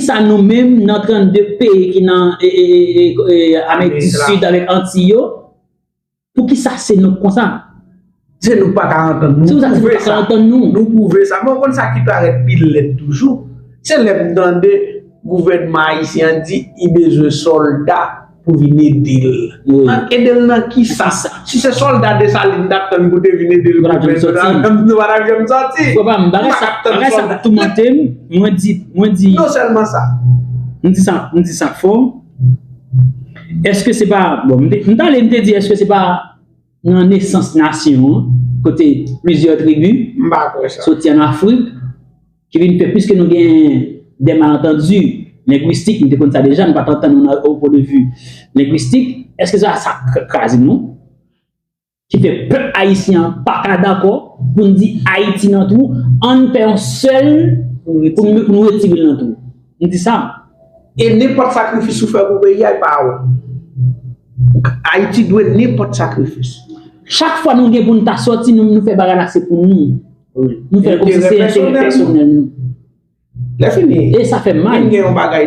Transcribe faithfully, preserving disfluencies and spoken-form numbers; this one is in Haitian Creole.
Poukisa nou menm nan trannde peyi ki nan e, e, e, e, e, Amerik di Sid avèk Antiy yo, poukisa se nou konsa? Se nou pa ka antann nou. Se pou sa se nou pa ka antann nou. Nou pwouve sa. Men w konn sa ki parèt pi lèd toujou? Se lè m tande gouvènman ayisyen an di li bezwen sòlda pou vin ede l. Nan ede l nan kisa? Si se sòlda Desalin t ap tann pou te vin ede l pou fè nou pa t ap janm sòti. Frè pa m, bagay sa toumante m, mwen di, mwen di. Non sèlman sa. M di sa, m di sa fò. Èske se pa, bon, m te, m t ale, m te di, èske se pa nan nesans nasyon an, kote plizyè tribi soti ann Afrik, ki vin fè, piske nou gen de malantandi lengwistik, nou te konn sa deja, nou pa t antann nou nan o pwen de vi lengwistik, èske se pa sa k kraze nou? Ki fè pèp ayisyen an pa ka dakò pou n di Ayiti nan twou, ann fè yon sèl pou n, pou nou retire l nan twou. M di sa. E nenpòt sakrifis ou fè pou peyi a, e pa ou. Ayiti dwe nenpòt sakrifis. Chak fwa nou gen pou n ta sòti, nou, nou fè bagay la se pou nou. Nou fè l kòmsi se enterè pèsonèl nou. Lè fini. E sa fè mal. Vin gen yon bagay